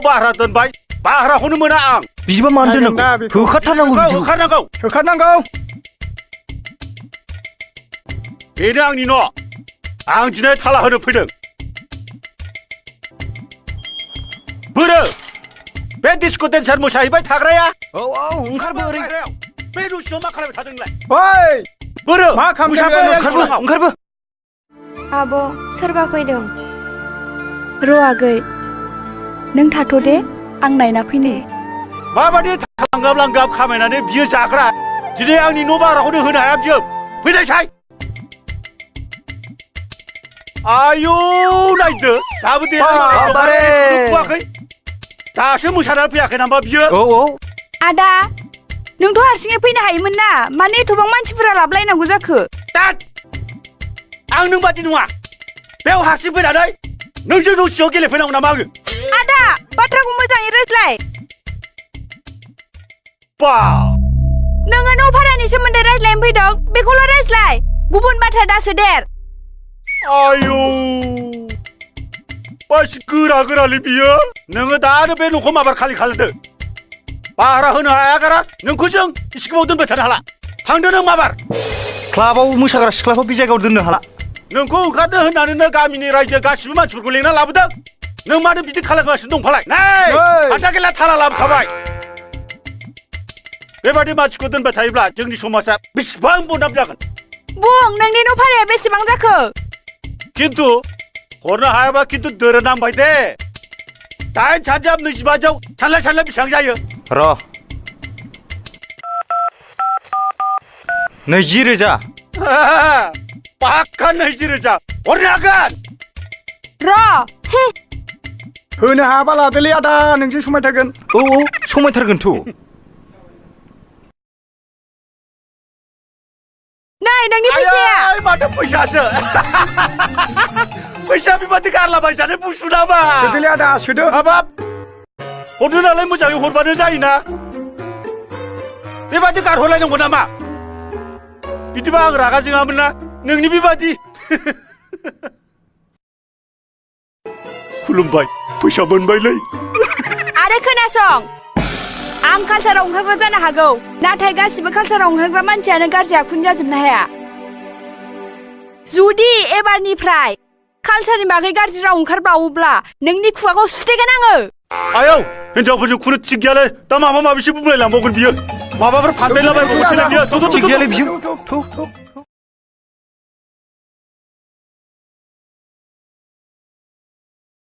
भारा दोनबाय भाराखौनो मोना आं बिदिबा मानो दोननांगौ होखाथारनांगौ होखारनांगौ बेनो आंनि न' आं दिनै थाला होनो फैदों बोरो बे डिस्क' डेन्सार मोसाहैबाय थाग्राया औ ओंखारबो ओरै बे रुसियाव मा खालामबाय थादों नोंलाय ओइ बोरो मा खालामदों ओंखारबो आब' सोरबा फैदों र' आगै नों थाथ' दे आं नायना फैनि माबादि लांगाब लांगाब खामायनानै बियो जाग्रा दिनै आंनि न' भाराखौनो होनो हाया बियो फैनायसाय आयु नायदो दाबो देराखै दासो मोसानानै फैयाखै नामा बियो औ आदा नोंथ' हारसिङै फैनो हायोमोन ना माने एथबां मानसिफोरा लाबलायनांगौ जाखो आं नों बादि नङा बेयाव हारसिं फैनानै नोंजों न' सिङाव गेलेफैनांगौ नामा आङो आदा बाथ्राखौ मोजाङै रायज्लाय नोङो न' भारानि सोमोन्दै रायज्लायनो फैदों बेखौल' रायज्लाय गुबुन बाथ्रा दासोदेर आयु बासि गोरा गोरालै बियो नोङो दानो बे न'खौ माबार खालि खालामदो भारा होनो हाया गारा नोंखौ जों एसे गोबाव दोनबाय थानो हाला थांदो नों माबार क्लाबाव मोसाग्रा सिख्लाखौ बे जायगायाव दोननो हाला नोंखौ ओंखारनो होननानैनो गामिनि रायजो गासिबो मानसिफोरखौ लेंना लाबोदों नों मानो बिदि खालामगासिनो दंफालाय नै हाथा गेला थाला लाबोखाबाय बेबादि मानसिखौ दोनबाय थायोब्ला जोंनि समाजा बेसेबां बदनाम जागोन बुं नोंनि न' भाराया बेसेबां जाखो खिन्थु हरनो हायाबा खिन्थु दोरोनांबाय दे 8 सानजाब 2500 सानलाय बेसेबां जायो र' 20,000 पाक्का 20,000 हरनो हागोन र' होनो हायाबा लादोलै आदा नोंजों समायथारगोन औ समायथारगोनथ' नै नोंनि फैसाया माथो फैसासो फैसा बेबादि गारलाबायजानाय बुस्थु नामा सोदोलै आदा सोदो हाबाब हरनो नालाय मोजाङै हरबानो जायोना बेबादि गारहरलायनांगौ नामा बिदिबा आं रागा जोङामोन ना नोंनि बेबादि खुलुमबाय फैसा मोनबायलै आरो खोनासं आं कालसाराव ओंखारग्रा जानो हागौ नाथाय गासिबो कालसाराव ओंखारग्रा मानसियानो गाज्रि आखुनि जाजोबनो हाया जुदि एबारनिफ्राय कालसारनि बागै गाज्रि राव ओंखारबावोब्ला नोंनि खुगाखौ सुथेगोन आङो आयौ हिनजावफोरजों खुनु थिग गैयालै दा माबा माबिसो बुंलायलांबावगोन बियो माबाफोर फानदायलाबायबावगोनसो बियो थिग गैयालै बियो